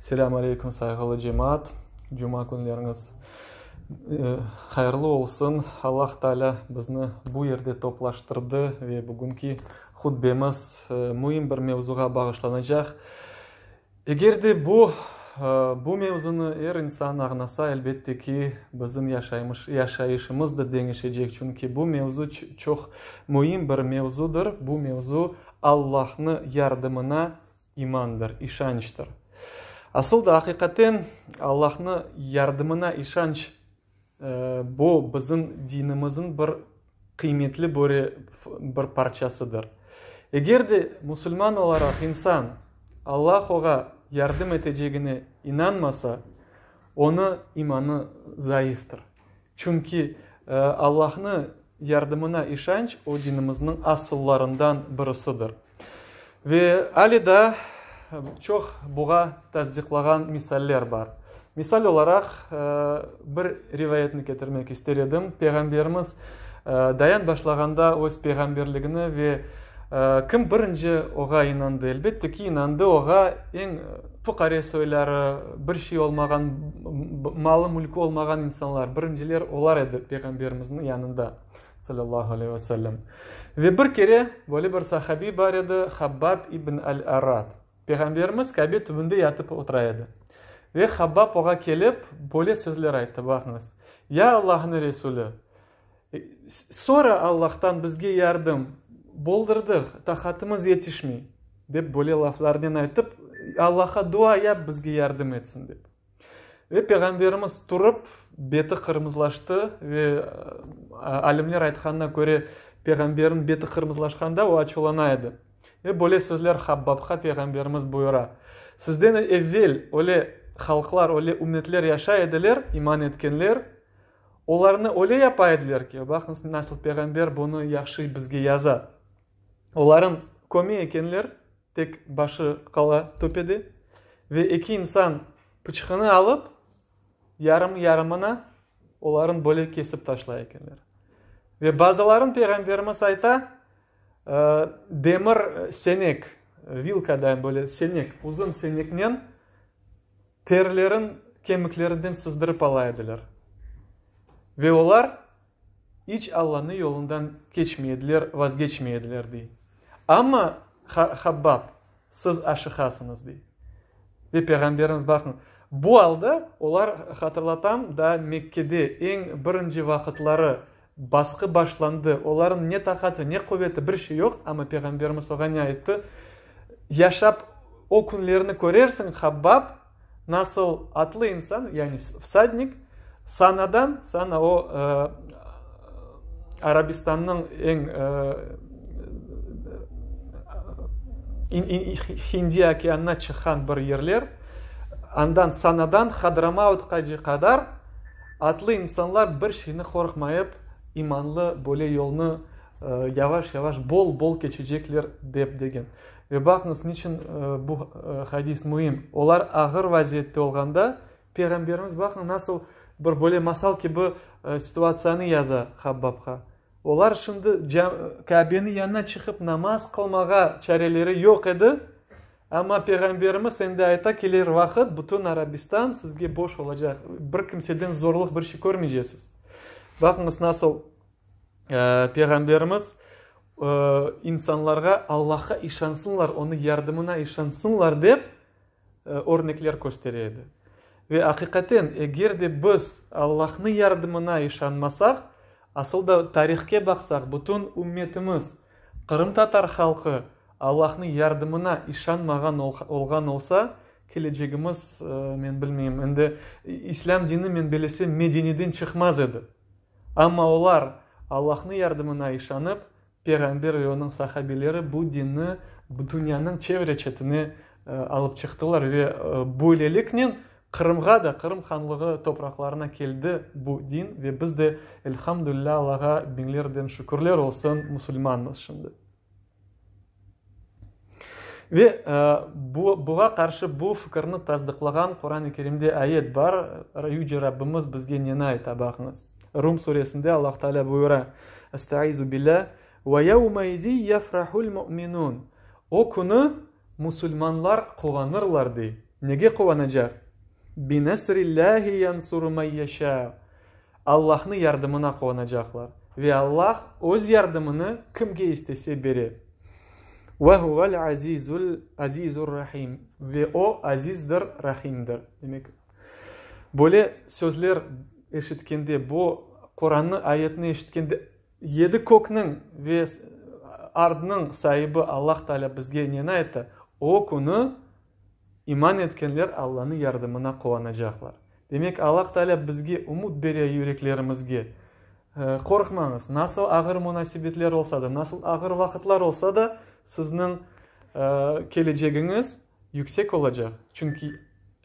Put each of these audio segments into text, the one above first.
Selâm aleyküm, sayğılı cemaat! Cuma künleriñiz hayırlı olsun! Allah Taalâ bizni bu yerde toplaştırdı ve bugünki hutbemiz müim bir mevzuğa bağışlanacaq. Eger de bu bu mevzunı er insan añlasa, elbette ki, bizim yaşayışımız da deñişecek, çünki bu mevzu çoq müim bir mevzudır, bu mevzu Allahnı yardımına imandır, işançtır. Asıl da, aqiqaten, Allahnı yardımına işanç, bu bizim dinimizin bir qıymetli bir parçasıdır. Eger de musulman olaraq insan Allah oğa yardım etecegine inanmasa, onı imanı zayıftır. Çünki Allahnı yardımına işanç o dinimizniñ asıllarından birisidir. Ve ale daa çoq buğa tasdiqlağan misaller bar. Misal olaraq, bir rivayetni ketirmek ister edim. Peyğamberimiz dayan başlağanda öz peyğamberligini ve kim birinci oğa inandı? Elbette ki, inandı oğa eñ fuqare soyları, bir şey olmağan, malı-mülkü olmağan insanlar, birinciler olar edi Peyğamberimizniñ yanında, salâllahu aleyhi ve sellem. Ve bir kere böyle bir sahabiy bar edi, Habbab ibn al-Arat. Peyğamberimiz Kabe tübünde yatıp otura edi. Ve Habbab oğa kelip, böyle sözler ayttı, baqıñız, Ya Allahnıñ Resulü, Sora Allahtan bizge yardım, boldırdıq, taqatımız yetişmey, dep böyle laflarnen aytıp, Allahqa dua yap, bizge yardım etsin, dep. Ve Peyğamberimiz turıp, beti qırmızılaştı ve alimler aytqanına köre, Peyğamberniñ beti qırmızılaşqanda o açuvlana edi. Ve böyle sözler Habbabqa Peyğamberimiz buyura, Sizden evvel öyle halqlar, öyle ümmetler yaşay ediler, iman etkenler, Olarnı öyle yapa ediler ki, baqıñız, nasıl peyğamber bunı yahşı bizge yaza, oların köme ekenler, tek başı qala töpede, ve eki insan pıçqını alıp, yarım-yarımına oların böyle kesip taşlay ekenler. Ve bazıların, peyğamberimiz ayta, demir senek, vilka dayın böyle senek, uzun seneknen Terilerin kemiklerinden sızdırıp ala ediler. Ve olar iç Allanı yolundan keçmey ediler, vazgeçmey ediler, dey. Amma, Habbab, siz aşıqasıñız, dey. Ve Peyğamberimiz, baqıñ, bu alda olar, hatırlatam, daa Mekkede eñ birinci vaqıtları Basqı başlandı. Olarnıñ ne taqatı, ne quveti, bir şey yoq, amma Peyğamberimiz oğa ne ayttı? Yaşap o künlerni körersiñ, Habbab, nasıl atlı insan, yani vsadnik, Sanadan, Sana o, Arabistannıñ eñ Hindiy okeanına çıqqan bir yerler, andan Sanadan Hadramautqace qadar Atlı insanlar bir şeyni qorqmayıp, imanlı böyle yolnı yavaş-yavaş, bol-bol keçecekler, dep degen. Ve baqıñız, niçün bu hadis müim. Olar ağır vaziyette olğanda, Peyğamberimiz, baqıñ, nasıl bir böyle masal kibi situatsiyanı yaza Habbabqa. Olar şimdi Kâbeniñ yanına çıqıp namaz qılmağa çareleri yoq edi, amma Peyğamberimiz endi ayta, kelir vaqıt, bütün Arabistan sizge boş olacaq, bir kimseden zorluq, bir şey körmeycesiz. Baqıñız, nasıl Peyğamberimiz insanlarğa Allahqa işansınlar, onıñ yardımına işansınlar dep, örnekler köstere edi. Ve aqiqaten, eger de biz Allahnıñ yardımına işanmasaq, asıl da tarihke baqsaq, bütün ümmetimiz, qırımtatar halqı Allahnıñ yardımına işanmağan olğan olsa, kelecegimiz, men bilmeyim, endi İslâm dini, men belesem, Medineden çıqmaz edi. Amma olar Allahnıñ yardımına işanıp, Peyğamber ve onıñ sahabeleri bu dinni dünyanıñ çevre-çetine alıp çıqtılar ve böyleliknen Qırımğa da, Qırım hanlığı topraqlarına keldi bu din ve biz de, elhamdülilâ, Allağa biñlerden şükürler olsun, musulmanmız şimdi. Ve bu, buğa qarşı bu fikirni tasdıqlağan Quran-ı Kerimde ayet bar, Yüce Rabbimiz bizge neni ayta, baqıñız. Rum suresinde Allah Teala buyura, Estaizu billâ, Ve yevmeizi yefrahul mu'minun. O künü musulmanlar quvanırlar, dey. Nege quvanacaq? Binasrillâhi yansuru men yeşâ, Allahnıñ yardımına quvanacaqlar. Ve Allah öz yardımını kimge istese bere. Ve huvel azizul azizur rahim, ve O azizdir, rahimdir. Demek, böyle sözler eşitkende, bu Qurannıñ ayetini eşitkende, yedi kökniñ ve ardnıñ saibi Allah Teala bizge neni ayttı? O künü İman etkenler Allanıñ yardımına quvanacaqlar. Demek, Allah Taalâ bizge ümüt bere yüreklerimizge. Qorqmañız, nasıl ağır munasebetler olsa da, nasıl ağır vaqıtlar olsa da, sizniñ kelecegiñiz yüksek olacaq, çünki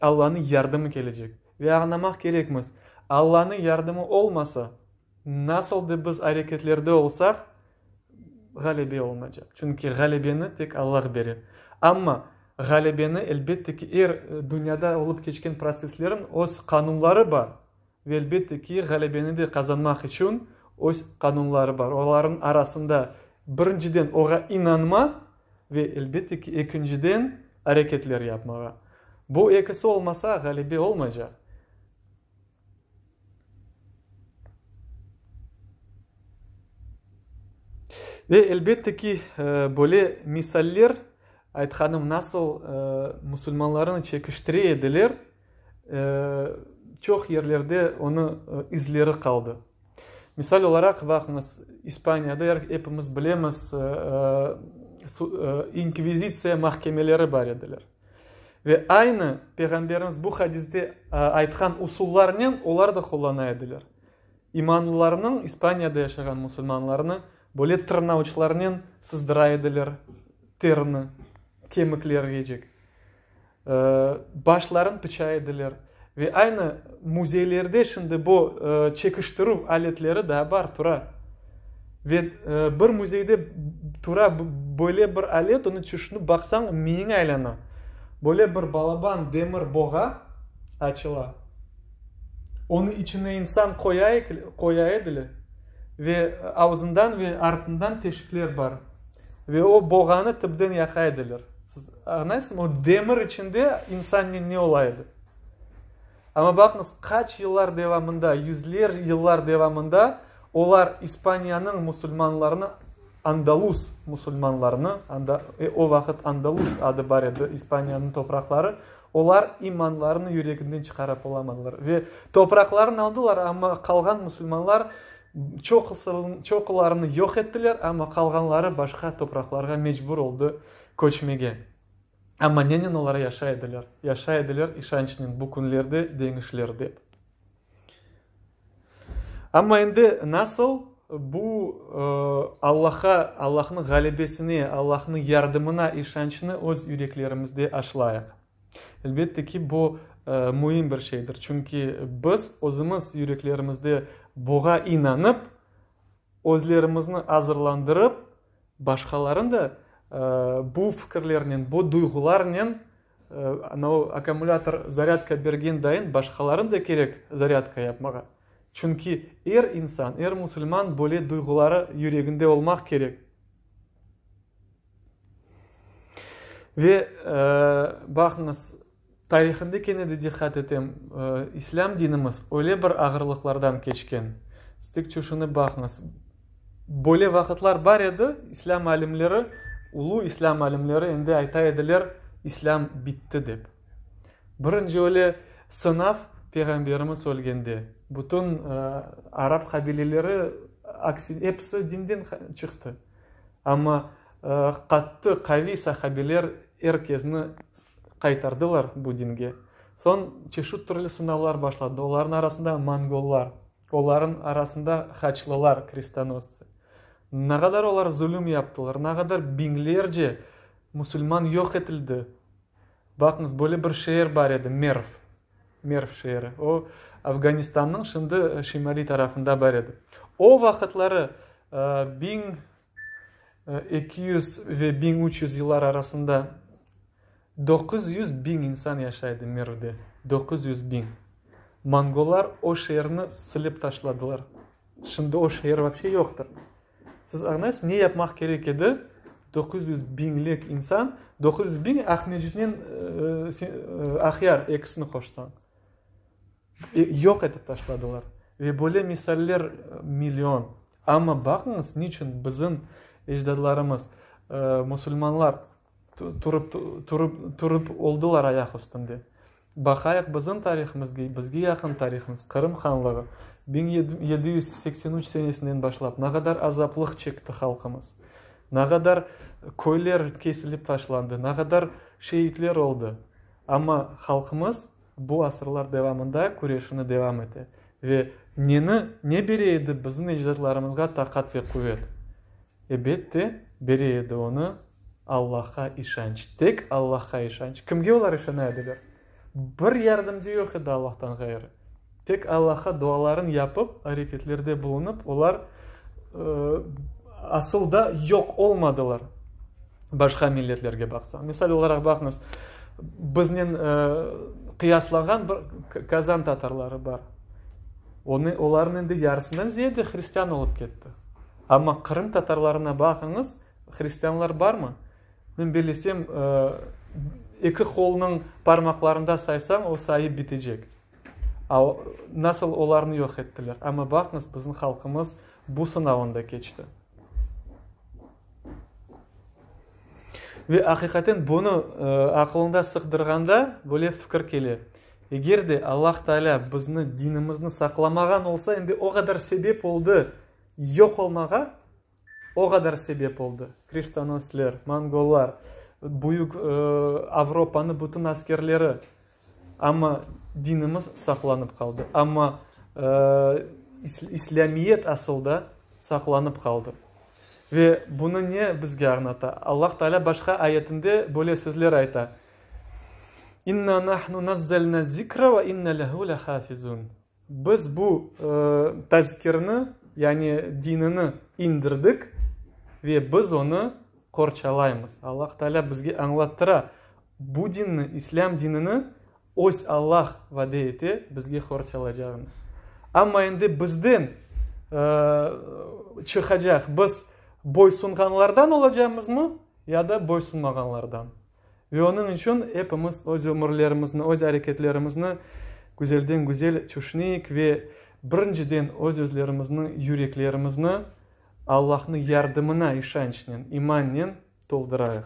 Allanıñ yardımı kelecek. Ve añlamaq kerekmiz, Allanıñ yardımı olmasa, Nasıl da biz areketlerde olsaq, ğalebe olmaycaq. Çünki ğalebeni tek Allah bere. Amma ğalebeni, elbette ki, er dünyada olıp keçken protsesslerin öz qanunları bar. Ve, elbette ki, ğalebeni de qazanmaq içün öz qanunları bar. Olarnıñ arasında, birinciden, oğa inanma ve, elbette ki, ekinciden, areketler yapmağa. Bu ekisi olmasa, ğalebe olmaycaq. Ve, elbette ki, böyle misaller, aytqanım, nasıl musulmanlarnı çekiştire ediler, çoq yerlerde onı izleri qaldı. Misal olaraq, baqıñız, İspaniyada, epimiz bilemiz, inkvizitsiya mahkemeleri bar ediler. Ve aynı Peyğamberimiz bu hadiste aytqan usullarnen olar da qullana ediler. İmanlılarnıñ, İspaniyada yaşağan musulmanlarnı böyle tırnavuçlarnen sızdıra ediler terini, kemiklergecek. Başların pıça ediler. Ve aynı müzeylerde şimdi bu çekiştirüv aletleri daa bar, tura. Ve bir müzeyde tura böyle bir alet, onı tüşünip baqsañ, miyiñ aylana. Böyle bir balaban demir boğa açıla. Onıñ içine insan qoya qoya ediler ve avzından ve artından teşikler bar. Ve o boğanı tüpten yaqa ediler. Siz añlaysızmı, o demir içinde insannen ne ola edi? Amma baqıñız, qaç yıllar devamında, yüzler yıllar devamında olar İspaniyanıñ musulmanlarını, Andalus musulmanlarını, anda o vaqıt Andalus adı bar edi İspaniyanıñ topraqları, olar imanlarını yüreginden çıqarıp olamadılar. Ve topraqlarını aldılar, amma qalğan musulmanlar çoqularını yoq ettiler, amma qalğanları başqa topraqlarğa mecbur oldı köçmege. Amma nenen olar yaşay ediler? Yaşay ediler işançnen, bu künlerde deñişler dep. Amma endi nasıl bu Allahqa, Allahnıñ ğalebesine, Allahnıñ yardımına işançnı öz yüreklerimizde aşılayıq? Elbette ki, bu müim bir şeydir, çünki biz özümiz yüreklerimizde buğa inanıp, özlerimizni azırlandırıp, başqalarını da bu fikirlernen, bu duyğularnen, anavı akkumulâtor zarâdka bergen dayın, başqalarını da kerek zarâdka yapmağa. Çünki er insan, er musulman böyle duyğuları yüreginde olmaq kerek. Ve, baqıñız, tarihinde kene de diqqat etem, İslâm dinimiz öyle bir ağırlıqlardan keçken. Siz tek tüşünip baqıñız, böyle vaqıtlar bar edi, İslâm alimleri, ulu İslâm alimleri endi ayta ediler, İslâm bitti dep. Birinci öyle sınav Peyğamberimiz ölgende, bütün arap qabileleri, episi dinden çıqtı. Amma qattı, qaviy sahabeler er kezni qaytardılar bu dinge. Soñ çeşit türlü sınavlar başladı, olarnıñ arasında mongollar, olarnıñ arasında haçlılar, krestonosцы. Nağadar olar zulüm yaptılar, nağadar biñlerce musulman yoq etildi. Baqıñız, böyle bir şeer bar edi, Merv. Merv şeeri. O, Afganistannıñ şimdi şimaliy tarafında bar edi. O vaqıtları, 1200 ve 1300 yıllar arasında 900 biñ insan yaşay edi Mervde. 900 biñ. Mongollar o şeerni silip taşladılar. Şimdi o şeer vapşe yoqtır. Siz añlaysız, ne yapmaq kerek edi? 900 biñlik insan, 900 biñ Aqmescitnen Aqyar ekisini qoşsañ, yoq etip taşladılar. Ve böyle misaller million. Amma baqıñız, niçün bizim ecdadlarımız, musulmanlar turıp, turıp, turıp oldılar ayaq üstünde. Baqayıq bizim tarihimizge, bizge yaqın tarihimiz, Qırım hanlığı, 1783 senesinden başlap ne qadar azaplıq çekti halqımız, ne qadar köyler kesilip taşlandı, ne qadar şeitler oldı. Amma halqımız bu asırlar devamında küreşini devam ete. Ve neni, ne bere edi bizim ecdatlarımızğa taqat ve quvet? Ebette, bere edi onı Allahqa işanç, tek Allahqa işanç. Kimge olar işana ediler? Bir yardımcı yoq edi Allahtan ğayrı. Tek Allahqa duaların yapıp, areketlerde bulunıp, olar asıl da yoq olmadılar, başqa milletlerge baqsaq. Misal olaraq, baqıñız, biznen qıyaslanğan bir kazan tatarları bar. Onı, olarnıñ endi yarısından ziyade hristian olıp ketti. Amma Qırım tatarlarına baqıñız, hristianlar barmı? Men bellesem, eki qolnıñ parmaqlarında saysañ, o sayı bitecek. A nasıl olarnı yoq ettiler? Amma baqıñız, bizim halqımız bu sınavında keçti. Ve aqiqaten bunı aqılında sığdırğanda böyle fikir kele, eger de Allah Taalâ bizni, dinimizni saqlamağan olsa, endi o qadar sebep oldı yoq olmağa, o qadar sebep oldı, krestonosler, mongollar, büyük Avropanı bütün askerleri, amma dinimiz saqlanıp qaldı, amma islâmiyet asıl da saqlanıp qaldı. Ve bunı ne bizge añlata? Allah Taalâ başqa ayetinde böyle sözler ayta, İnna nahnu nazzalna zikra ve inna lehu lehafizun. Biz bu tazkirni, yani dinini indirdik ve biz onı qorçalaymız. Allah Taalâ bizge añlattıra, bu dinni, İslâm dinini öz Allah vade ete bizge qorçalacağını. Amma endi bizden çıqacaq, biz boysunğanlardan olacamızmı ya da boysunmağanlardan? Ve onıñ içün epimiz öz ömürlerimizni, öz areketlerimizni güzelden-güzel tüşüneyik ve birinciden öz-özlerimizniñ yüreklerimizni Allahnıñ yardımına işançnen, imannen toldurayıq.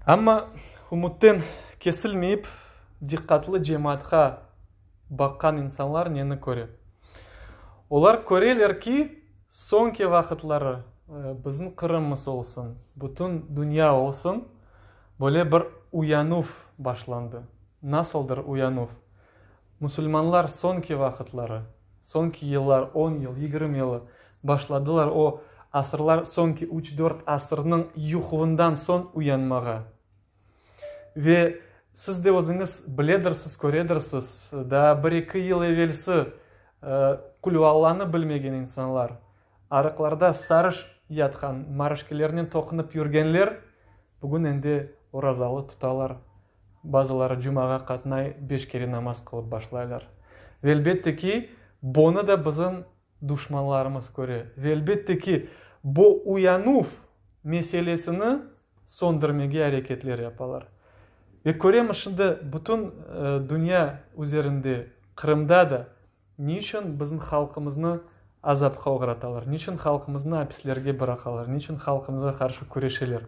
Amma ümütten kesilmeyip, diqqatlı cemaatqa baqqan insanlar neni köre? Olar köreler ki, soñki vaqıtları bizim Qırımımız olsun, bütün dünya olsun, böyle bir uyanuv başlandı. Nasıldır uyanuv? Musulmanlar soñki vaqıtları, soñki yıllar, on yıl, 20 yılı, başladılar o asırlar, soñki üç-dört asırnıñ yuquvından soñ uyanmağa. Ve siz de özüñiz biledirsiz, köredirsiz, daa bir-eki yıl evelsi Qulüallanı bilmegen insanlar, arıqlarda sarış yatqan marışkelernen toqunıp yürgenler, bugün endi orazalı tutalar, bazıları cumağa qatnay, beş kere namaz qılıp başlaylar. Ve elbette ki, bunı da bizim duşmanlarımız köre. Ve elbette ki, bu uyanuv meselesini söndürmege areketler yapalar. Ve köremiz şimdi bütün dünya üzerinde, Qırımda da, ne içün bizim halqımıznı azapqa oğratalar, ne içün halqımıznı apislerge bıraqalar, ne içün halqımızğa qarşı küreşeler?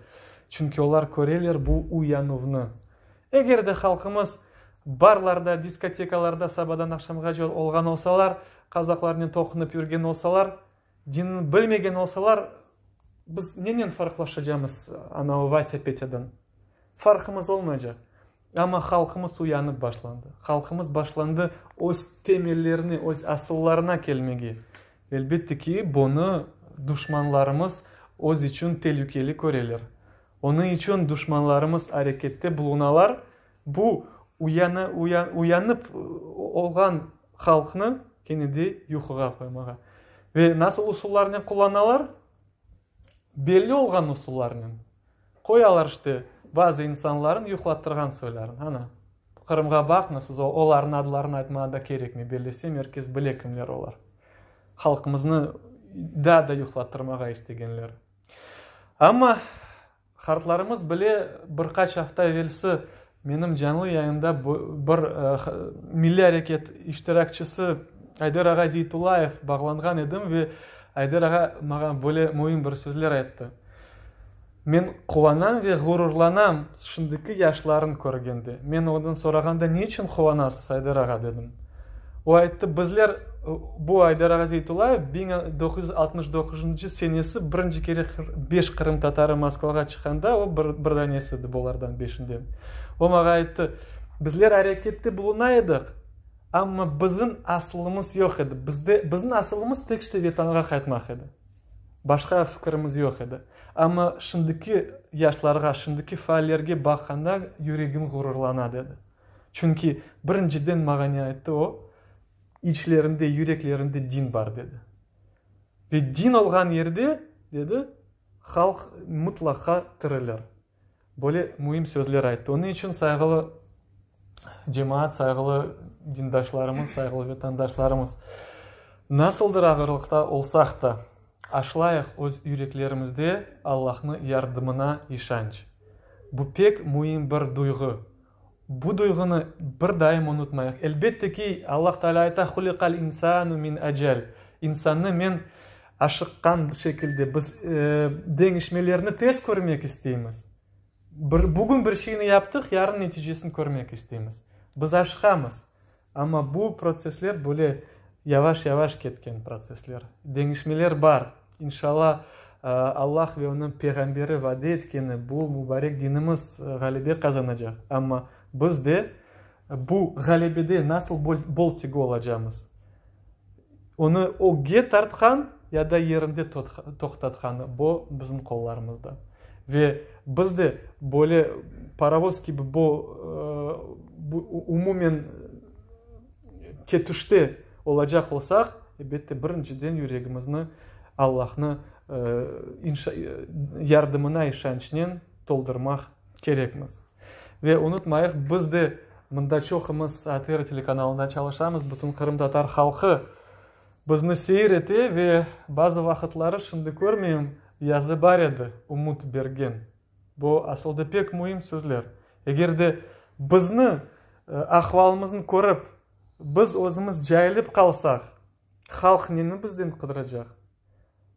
Çünki olar köreler bu uyanuvnı. Eger de halqımız barlarda, diskotekalarda sabadan aqşamğace olğan olsalar, qazaqlarnen toqunıp yürgen olsalar, Dinni bilmegen olsalar, biz nenen farqlaşacamız anavı Vasya Petyadan? Farqımız olmaycaq. Amma halqımız uyanıp başlandı. Halqımız başlandı öz temellerine, öz asıllarına kelmege. Elbette ki, bunı duşmanlarımız öz içün telükeli köreler. Onıñ içün duşmanlarımız arekette bulunalar, bu uyanıp olğan halqnı kene de yuquğa qoymağa. Ve nasıl usullarnen qullanalar? Belli olğan usullarnen. Qoyalar işte bazı insanların yuqlattırğan soyların. Ana, Qırımğa baqıñız, olarnıñ adlarını aytmağa da kerekmey, bellesem, er kes bile kimler olar. Halqımıznı daa da yuqlattırmağa istegenler. Amma qartlarımız bile bir qaç afta evelsi menim canlı yayında bir milliy areket iştirakçisi Ayder ağa Zeytullayev bağlanğan edim ve Ayder ağa maña böyle müim bir sözler ayttı. Men quvanam ve ğururlanam şimdiki yaşlarnı körgende. Men ondan sorağanda, ne içün quvanasız, Ayder ağa, dedim. O ayttı, bizler, bu Ayder ağa Zeytullayev 1969 senesi birinci kere beş qırımtatarı Moskvağa çıqqanda, o bir, bir danesi edi bulardan beşinden. O maña ayttı, bizler arekette buluna edik, amma bizim asılımız yoq edi. Bizde, bizim asılımız tek işte Vetanğa qaytmaq edi. Başqa fikirimiz yoq edi. Amma şimdiki yaşlarğa, şimdiki faallerge baqqanda yüregim ğururlana, dedi. Çünki, birinciden maña ne ayttı o, içlerinde, yüreklerinde din bar, dedi. Ve din olğan yerde, dedi, halq mıtlaqa tirilir. Böyle müim sözler ayttı. Onıñ içün, sayğılı cemaat, sayğılı dindaşlarımız, sayğılı vetandaşlarımız, nasıldır ağırlıqta olsaq da, aşlayıq öz yüreklerimizde Allahnıñ yardımına işanç. Bu pek müim bir duyğu. Bu duyğunı bir daim unutmayıq. Elbette ki, Allah Teala ayta, Huliqal insanu min acal, İnsannı men aşıqqan şekilde, biz deñişmelerni tez körmek isteymiz. Bir, bugün bir şeyni yaptıq, yarın neticesini körmek isteymiz. Biz aşıqamız. Amma bu protsessler böyle yavaş-yavaş ketken protsessler. Deñişmeler bar. İnşalla, Allah ve Onıñ Peyğamberi vade etkeni bu mubarek dinimiz ğalebe qazanacaq. Amma biz de bu ğalebede nasıl boltigi olacamız? Onı ögge tartqan ya da yerinde toqtatqanı, bu bizim qollarımızda. Ve biz de böyle parovoz kibi bu, bu umumen ketişte olacaq olsaq, elbette, birinciden yüregimizni Allahnı yardımına işançnen toldurmaq kerekmiz. Ve unutmayıq, biz de mında çoqumız ATR telekanalında çalışamız, bütün qırımtatar halqı bizni seyir ete ve bazı vaqıtları, şimdi körmeyim, yazı bar edi, ümüt bergen. Bu, asılda, pek müim sözler. Eger de bizni, ahvalımıznı körip, biz özümiz cayılıp qalsaq, halq neni bizden qıdıracaq?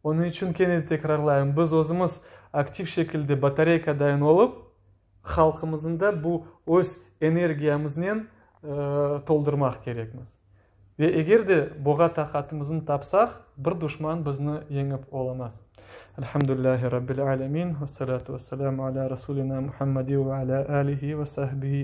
Onıñ içün kene de tekrarlayım, biz özümiz aktiv şekilde batareykadayın olıp, halqımıznı da bu öz energiyamıznen toldurmaq kerekmiz. Ve eger de buğa taqatımıznı tapsaq, bir duşman bizni yeñip olamaz. Elhamdülillahi Rabbil alemin, vessalâtu vesselâmu alâ Rasulina Muhammedi ve alâ alihi ve sahbihi.